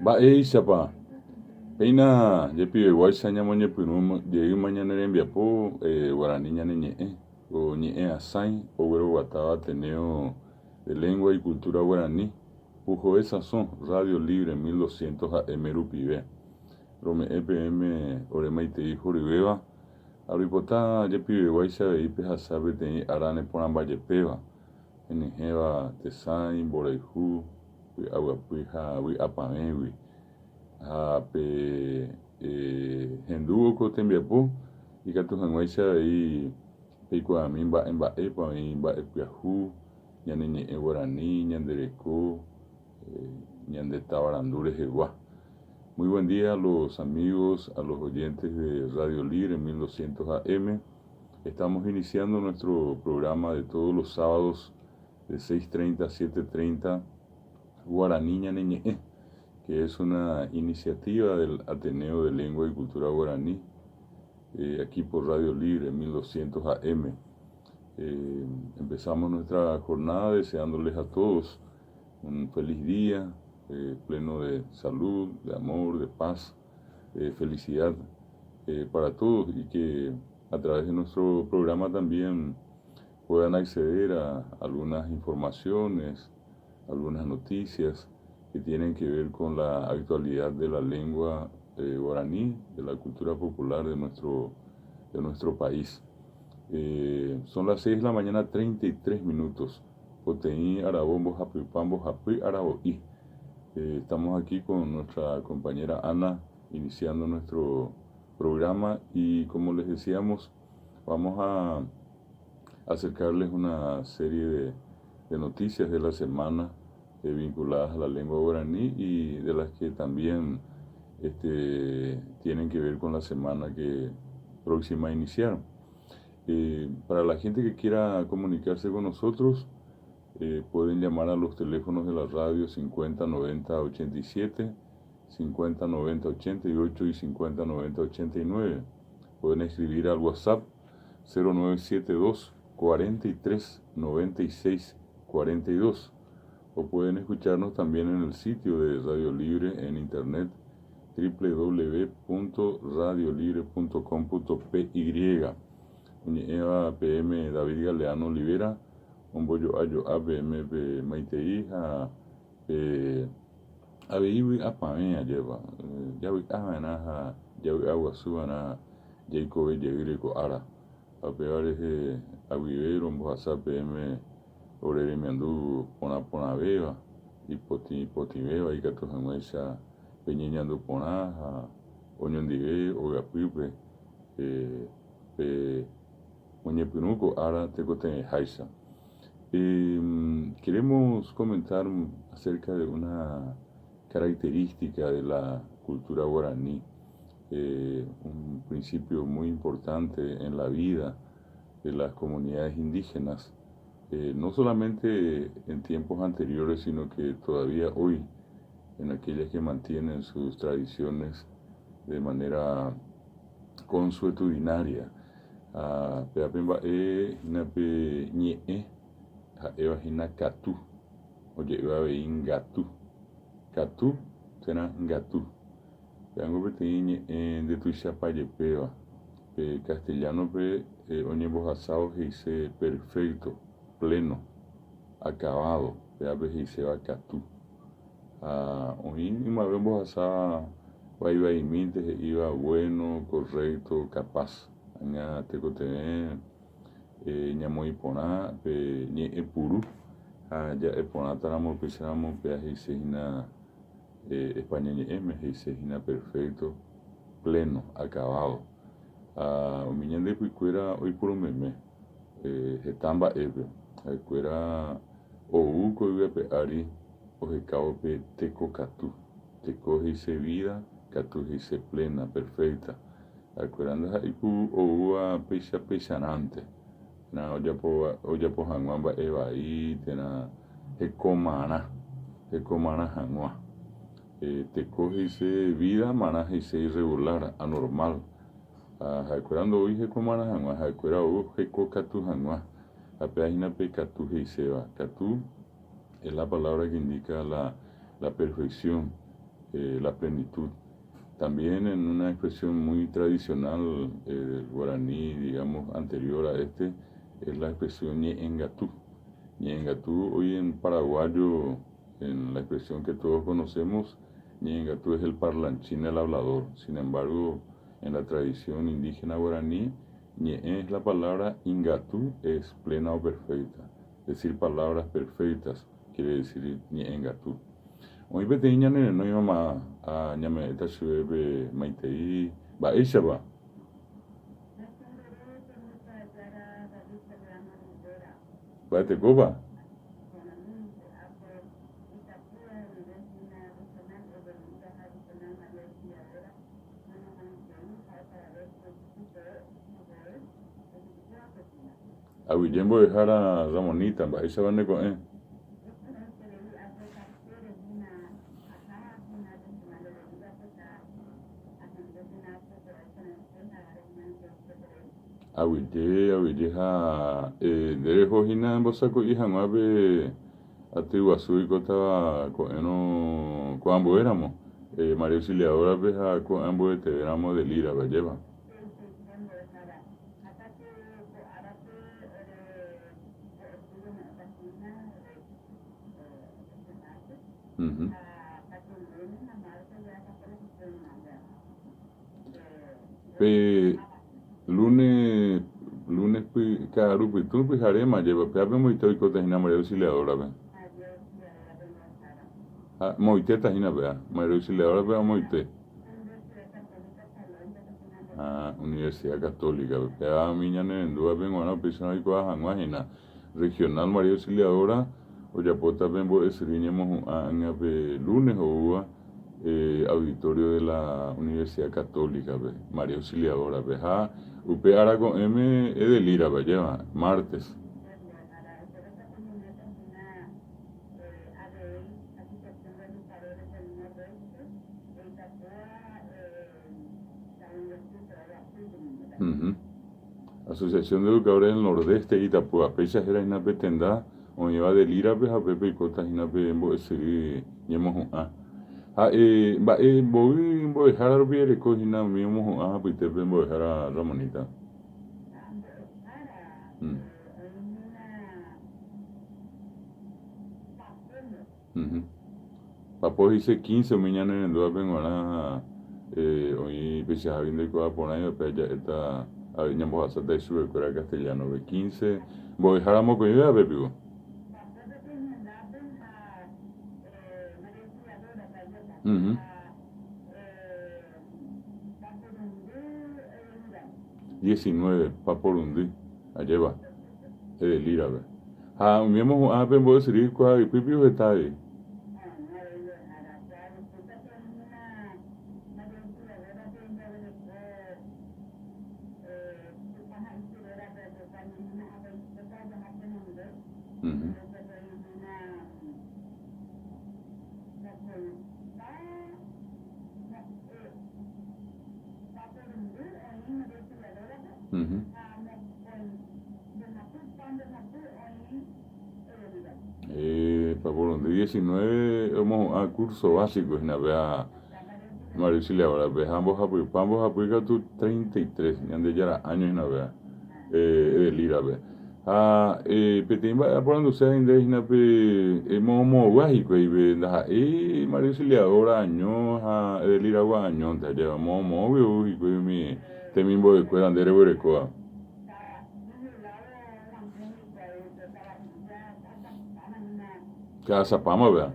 Mba'éichapa péina jepiveguáicha ñamoñepyrũ jeýma ñane rembiapo guarani ñane ñe'ẽ, ko ñe'ẽ asãi ogueroguatáva Ateneo de Lengua y Cultura Guarani, Puhoe Sasõ, Radio Libre 1200 AM rupive. Rome'ẽ peẽme ore maitei horyvéva ha roipota jepiveguáicha avei pehasa peteĩ ára neporãmbajepéva. Henyhẽva tesãi, mborayhu, py'aguapy ha vy'apavẽgui. Ha pe hendúvo ko tembiapo ikatu hag̃uáicha avei peikuaami mba'e mba'épa oĩ mba'e pyahu, ñane ñe'ẽ guarani, ñande reko, ñande tavarandu rehegua. Muy buen día a los amigos, a los oyentes de Radio Libre 1200 AM. Estamos iniciando nuestro programa de todos los sábados de 6.30 a 7.30, Guaraní Ñane Ñe'ẽ, que es una iniciativa del Ateneo de Lengua y Cultura Guaraní, eh, aquí por Radio Libre 1200 AM. Eh, empezamos nuestra jornada deseándoles a todos un feliz día, eh, pleno de salud, de amor, de paz, de felicidad para todos y que a través de nuestro programa también puedan acceder a algunas informaciones, algunas noticias que tienen que ver con la actualidad de la lengua eh, guaraní, de la cultura popular de nuestro, de nuestro país. Eh, son las 6 de la mañana 33 minutos. Poteĩ aravo mbohapypa mbohapy aravo'i. Eh, estamos aquí con nuestra compañera Ana iniciando nuestro programa y como les decíamos, vamos a acercarles una serie de, de noticias de la semana eh, vinculadas a la lengua guaraní y de las que también este, tienen que ver con la semana que próxima a iniciar. Eh, para la gente que quiera comunicarse con nosotros, eh, pueden llamar a los teléfonos de la radio 50 90 87, 50 90 88 y 50 90 89. Pueden escribir al WhatsApp 0972 43 96 42 o pueden escucharnos también en el sitio de Radio Libre en internet www.radiolibre.com.py. Oñe'ẽva peẽme David Galeano Olivera ombojo'ajo'a peẽme pe maitei ha pe avei vy'apavẽ ajépa. Javy'ava'erã ha javy'aguasuva'erã jaikove jeýre ko ára. Ha upéva rehe aguive rombohasa peẽme ore remiandu porã porãvéva, ipotĩ potĩvéva ikatu hag̃uáicha peñeñandu porã ha oñondive ogapýpe pe oñepyrũ ko ára tekotevẽháicha. Queremos comentar acerca de una característica de la cultura guaraní, eh, un principio muy importante en la vida de las comunidades indígenas, eh, no solamente en tiempos anteriores, sino que todavía hoy, en aquellas que mantienen sus tradiciones de manera consuetudinaria. Ha péva pe mba'e hína pe ñe'ẽ ha'éva hína katu, oje'éva avei ngatu. Katu térã ngatu. Pévango peteĩ ñe'ẽ ndetuichapajepéva. Pe castellano-pe oñembohasávo he'ise perfecto, pleno, acabado, péva pe he'iséva katu. Ha oĩ ymave ombohasa vaivaimínte he'íva bueno, correcto, capaz. Aña tekotevẽ ñamoĩ porã pe ñe'ẽ puru ha ja'e porãtaramo upéicharamo upéva he'ise hína España ñe'ẽme, he'ise hína perfecto, pleno, acabado. Ha umi ñande ypykuéra oiporumeme heta mba'épe. Ha'ekuéra ou ko yvy ape ári ohekávo pe tekokatu. Teko he'ise vida, katu he'ise plena, perfecta. Ha'ekuéra ndaha'éi ku oúva péicha peicharãnte, térã ojapo hag̃ua mba'e vai térã hekomarã, hekomarã hag̃ua. Teko he'ise vida, marã he'ise irregular, anormal. Ha ha'ekuéra ndoúi hekomarã hag̃ua, ha'ekuéra ou hekokatu hag̃ua. Ha péva hína pe katu he'iséva. Katu es la palabra que indica la, la perfección. La plenitud. También en una expresión muy tradicional del guaraní, digamos, anterior a este, es la expresión ñe'ẽngatu. Ñe'ẽngatu hoy en paraguayo, en la expresión que todos conocemos, ñe'ẽngatu es el parlanchín, el hablador. Sin embargo, en la tradición indígena guaraní, ñe'ẽ es la palabra ingatu es plena o perfecta. Decir palabras perfectas quiere decir ñe'ẽngatu. Oĩ peteĩ ñane renóiva ma ha ñame'ẽta chupe pe maitei mba'éichapa. Mba'etekópa? Aguyje mbo'ehára Ramonita, mba'éichapa ne ko'ẽ? Aguyje, aguyje ha nde reho hína embosako'i hag̃ua pe aty guasu oikótava ko'ẽrõ ko ambuéramo María Auxiliadora-pe ha ko'ẽ ambuetevéramo Delira-pe, ajépa? Pe lunes, lunes ka'aru pytũ pyharéma ajépa péape moite oikóta hína María Auxiliadora-pe. Ha moitéta hína péa, María Auxiliadora-pe amoite. Ha Universidad Católica-pe. Péa umi ñanerendúvape g̃uarã upéicharõ oikuaa hag̃ua hína. Regional María Auxiliadora ojapóta pe mbo'esyry ñemohu'ã ág̃a pe lunes oúva auditorio de la Universidad Católica-pe, María Auxiliadora-pe. Ha upe ára ko'ẽme Edelira-pe, ajéva, martes. Asociación de Educadores del Nordeste Itapúa, péicha héra hína pe tenda oĩva Delira-pe ha upépe oikóta hína pe mbo'esyry ñemohu'ã. Ha mba'e mboy mbo'ehára rupi ereko hína umi omohu'ã hapytépe mbo'ehára Ramonita? Papo he'ise quince umi ñane rendúvape g̃uarã oĩ peichahágui ndoikuaa porãiva pe ja'éta avei ñambohasáta ichupekuéra castellano-pe. Quince mbo'ehára mokõivévape piko. Diecinueve, paporundy, ajépa. Edelira-pe. Ha umi omohu'ã pe mbo'esyry kuaa ypy piko heta avei. Paporundy 19 omohu'ã curso básico hína péva María Auxiliadora-pe ha mbohapypa mbohapy katu 33 Ñandejára año hína péva Edelira-pe. Ha peteĩ mba'e aporanduse nde hína pe moõmoõgua hikuái pe ndaha'éi María Auxiliadora año ha Edelira-gua añónte ajépa moõmoõgui ou hikuái umi temimbo'ekuéra nde reguerekóva. Ka'asapáma péva.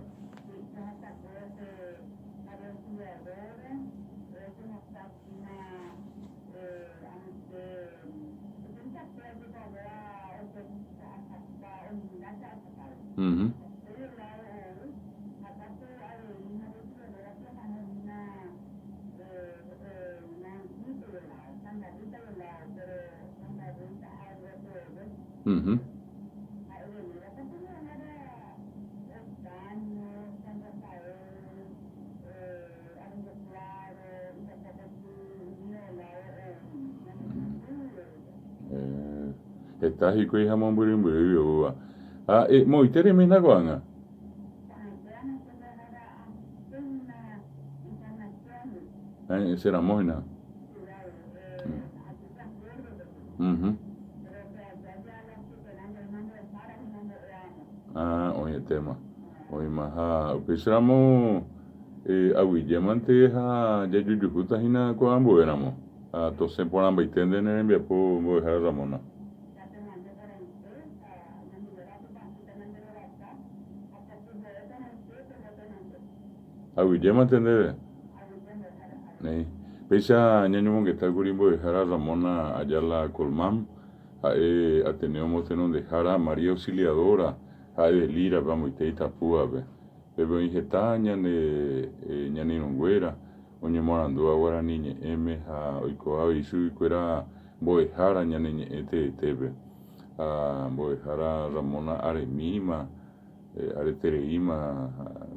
Heta hikuái ha mombyrymbyrýgui oúva. Ha moõite reimehína ko'ág̃a? Che ramo hína. Ujú. Ah, oĩetéma. Oĩma ha upéicharamo aguyjémante ha jajujuhúta hína ko ambuéramo. Ha tosẽ porãmbaite nde ne rembiapo mbo'ehára Ramona. Aguyjémante ndéve. Néi. Péicha ñañomongetákuri mbo'ehára Ramona Ayala Colmán, ha'e Ateneo Motenondehára, María Auxiliadora ha Edelira-pe amoite Itapúape. Pépe oĩ heta ñane ñane irũnguéra oñemoarandúva guarani ñe'ẽme ha oiko avei chuguikuéra mbo'ehára ñane ñe'ẽ teetépe. Ha mbo'ehára Ramona aremíma Aretereíma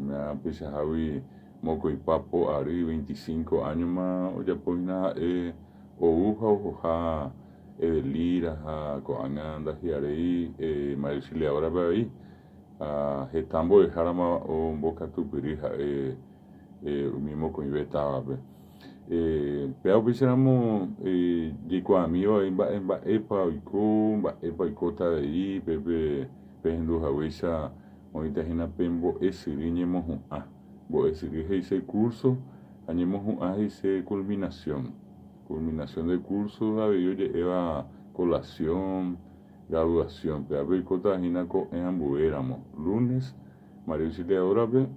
ha peichahágui mokõipa po ary, veinticinco áñoma ojapo hína ha'e ou ha ohoha Edelira ha ko'ág̃a ndahi'aréi María Auxiliadora-pe avei. Ha heta mbo'ehárama ombokatupyry ha'e umi mokõive távape. Péva upéicharamo jaikuaamíva avei mba'e mba'épa oiko, mba'épa oikóta avei pépe pehendu haguéicha oĩta hína pe mbo'esyry ñemohu'ã. Mbo'esyry he'ise curso ha ñemohu'ã he'ise culminación. Culminación de curso avei oje'éva colación, graduación. Pévape oikóta hína ko'ẽ ambuéramo, lunes María Auxiliadora-pe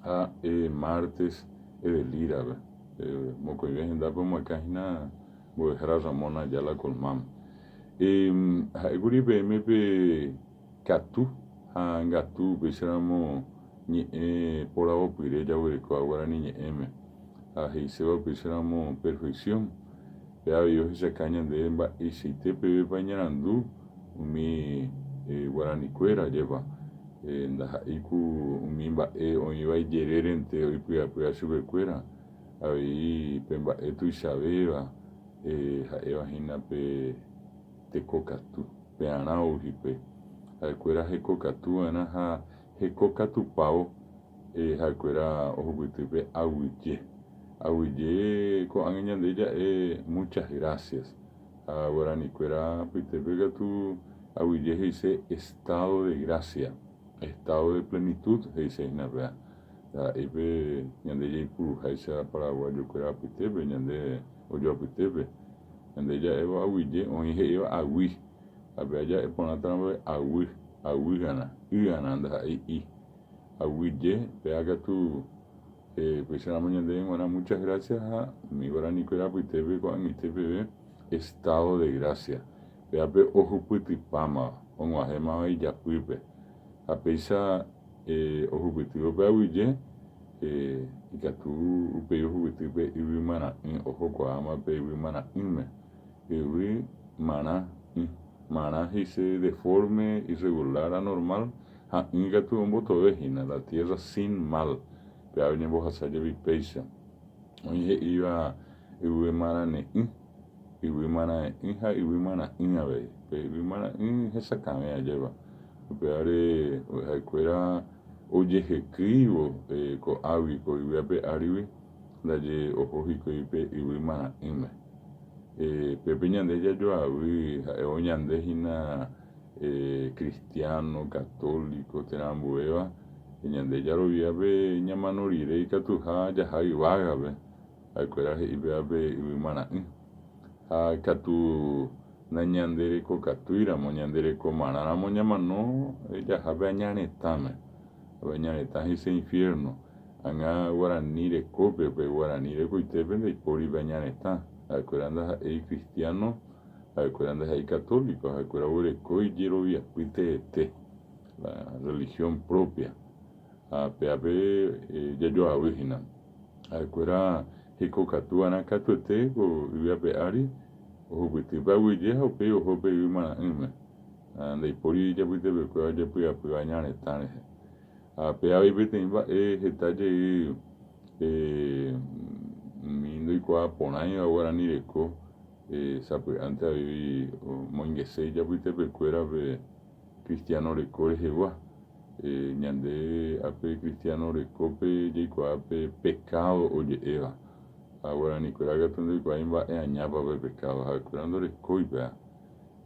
ha martes Edelira-pe. Mokõive hendápe omoakã hína mbo'ehára Ramón Ayala Colmán. Ha'ékuri peẽme pe katu ha ngatu upéicharamo ñe'ẽ poravopyre jaguerekóva guarani ñe'ẽme ha he'iséva upéicharamo perfección. Pe avei ohechaka ñandéve mba'eichaite pevépa iñarandu umi guaranikuéra, ajépa ndaha'éi ku umi mba'e oĩva ijerérente oipy'apýva chupekuéra, avei pe mba'e tuichavéva ha'éva hína pe tekokatu, pearã ou hikuái. Ha'ekuéra hekokatuva'erã ha hekokatupávo ha'ekuéra ohupyty pe aguyje. Aguyje ko'ág̃a ñande ja'e muchas gracias. Ha guaranikuéra apytépe katu aguyje he'ise estado de gracia, estado de plenitud he'ise hína péva. Ndaha'éi pe ñande jaipuruháicha paraguayokuéra apytépe, ñande ojoapytépe. Ñande ja'évo aguyje oĩ he'íva agui, ha péva ja'e porãtaramo aguy, aguýgana, ýgana ndaha'éi i. Aguyje, péva katu Upéicharamo ñandéve g̃uarã muchas gracias ha umi guaranikuéra apytépe ko'ag̃aite peve estado de gracia, pévape ohupytypámava, og̃uahẽmava ijapýpe. Ha péicha ohupytývo pe aguyje, ikatu upéi ohupyty pe yvy marã'ỹ, ohokuaáma pe yvy marã'ỹme. Yvy marã'ỹ. Marã he'ise deforme, irregular, anormal, ha ỹ katu ombotove hína, la tierra sin mal. Péva oñembohasa jepi péicha. Oĩ he'íva yvy marãne'ỹ, yvy marãe'ỹ ha yvy marã'ỹ avei. Pe yvy marã'ỹ hesakãve ajépa. Upévare ha'ekuéra ojehekýivo ko'águi ko yvy ape árigui ndaje oho hikuái pe yvy marã'ỹme. Pépe ñande jajoavy ha'évo ñande hína cristiano, católico térã ambuéva, ñande jarovia pe ñamano rire ikatuha jaha yvágape, ha'ekuéra he'i péva pe yvy marã'ỹ. Ha katu nañanderekokatúiramo, ñanderekomarãramo ñamano jaha pe aña retãme. Ha pe aña retã he'ise infierno. Ág̃a guarani rekópe, pe guarani rekoitépe ndaipóri pe aña retã. Ha'ekuéra ndaha'éi cristiano. Ha'ekuéra ndaha'éi católico, ha'ekuéra oguereko ijeroviapy teete, la religión propia. Ha péape jajoavy hína. Ha'ekuéra hekokatu va'erã katuete ko yvy ape ári, ohupyty pe aguyje ha upéi oho pe yvy marã'ỹme. Ha ndaipóri ijapytepekuéra ojepy'apýva aña retã rehe. Ha péva avei peteĩ mba'e heta jey umi ndoikuaa porãiva guarani reko Sapy'ánte avei omoingese ijapytepekuéra pe cristiano reko rehegua. Ñande ápe cristiano rekópe jaikuaa pe pekádo oje'éva. Ha guaranikuéra katu ndoikuaái mba'e añápa pe pekádo, ha'ekuéra ndorekói péva.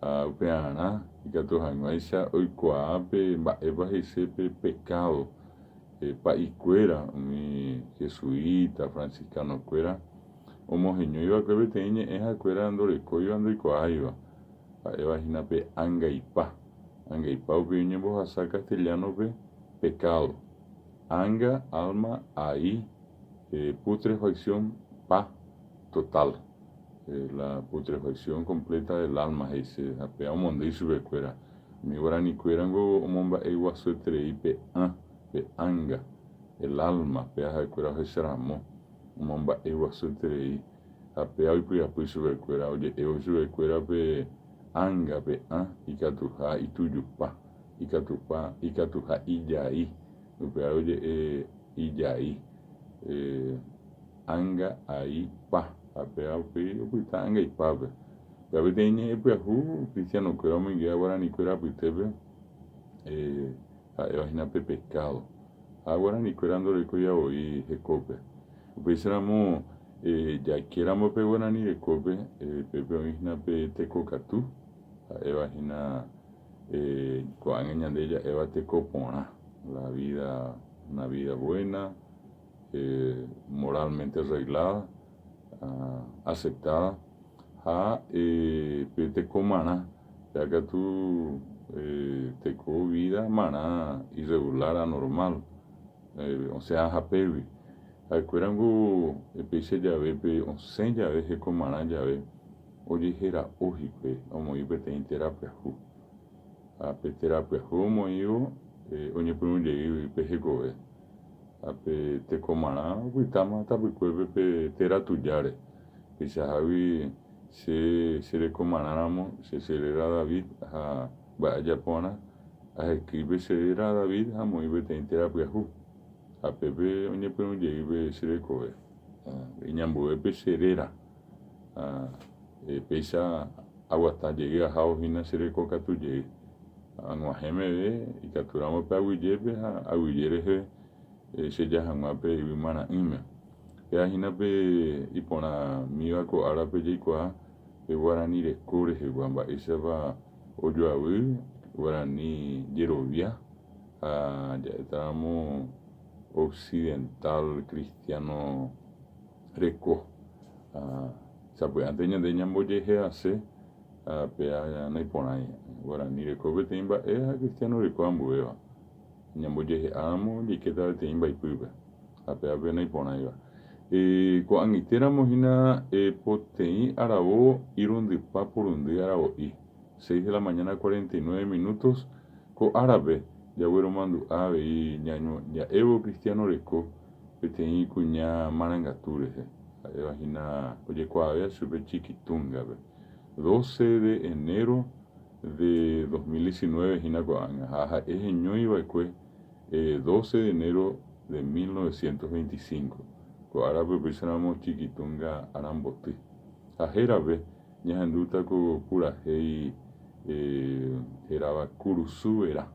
Ha upearã ikatu hag̃uáicha oikuaa pe mba'épa he'ise pe pekádo, pa'ikuéra, umi jesuita, franciscano-kuéra omoheñói va'ekue peteĩ ñe'ẽ ha'ekuéra ndorekóiva ndoikuaáiva, ha'éva hína pe angaipa. Angaipa upe oñembohasa castellano-pe pecado. Anga, alma, ai, putrefacción, pa, total. La putrefacción completa del alma he'ise ha péva omondýi chupekuéra. Umi guaranikuérango omomba'eguasueterei pe ã, pe ánga, el alma, péva ha'ekuéra ohecharamo, omomba'eguasueterei ha péva oipy'apy chupekuéra, oje'évo chupekuéra pe ánga, pe ã ikatuha itujupa, ikatupa, ikatuha ijai, upévare oje'e ijai. Ánga, ai, pa, ha péva upéi opyta angaipápe. Péva peteĩ ñe'ẽ pyahu cristiano-kuéra omoingéva guaranikuéra apytépe ha'éva hína pe pekádo. Ha guaranikuéra ndorekóiva voi hekópe. Upéicharamo jaikéramo pe guarani rekópe, pépe oĩ hína pe tekokatu, ha'éva hína ko'ág̃a ñande ja'éva teko porã, la vida, una vida buena, moralmente arreglada, aceptada ha pe teko marã, péva katu teko vida marã irregular, anormal, osẽha hapégui. Ha'ekuérango péicha jave pe osẽ jave heko marã jave ojehera'o hikuái omoĩ peteĩ térã pyahu. Ha pe térã pyahu omoĩvo oñepyrũ jey pe hekove. Ha pe tekomarã opytáma tapykuépe pe téra tujáre. Peichahágui che cherekomarã ramo, che cheréra David ha mba'e ajaporã, ahekýi pe che réra David ha amoĩ peteĩ téra pyahu. Ha pépe oñepyrũ jey pe che rekove. Iñambue pe che réra. Ha péicha aguata jey ahávo hína che reko katu jey. Ag̃uahẽ meve ikatúramo pe aguyjépe ha aguyje rehe cheja hag̃ua pe yvy marã'ỹme. Péva hína pe iporãmíva ko árape jaikuaa pe guarani reko rehegua, mba'éichapa ojoavy guarani jerovia ha ja'étaramo occidental cristiano reko. Sapy'ánte ñande ñambojehe'ase ha péva naiporãi. Guarani reko peteĩ mba'e ha cristiano reko ambuéva. Ñambojehe'áramo jaikéta peteĩ mbaipýpe ha péva pe naiporãiva. Ko'ag̃aitéramo hína poteĩ aravo irundypa porundy aravo'i, seis de la mañana 49 minutos, ko árape jagueromandu'a avei ja'évo cristiano reko peteĩ kuña marangatu rehe, ha'éva hína ojekuaavéva chupe Chiquitunga-pe. Doce de enero de 2019 hína ko'ág̃a ha ha'e heñói va'ekue doce de enero de 1925. Ko árape upéicharamo Chiquitunga aramboty. Ha hérape ñahendúta ko purahéi hérava Kurusu Vera.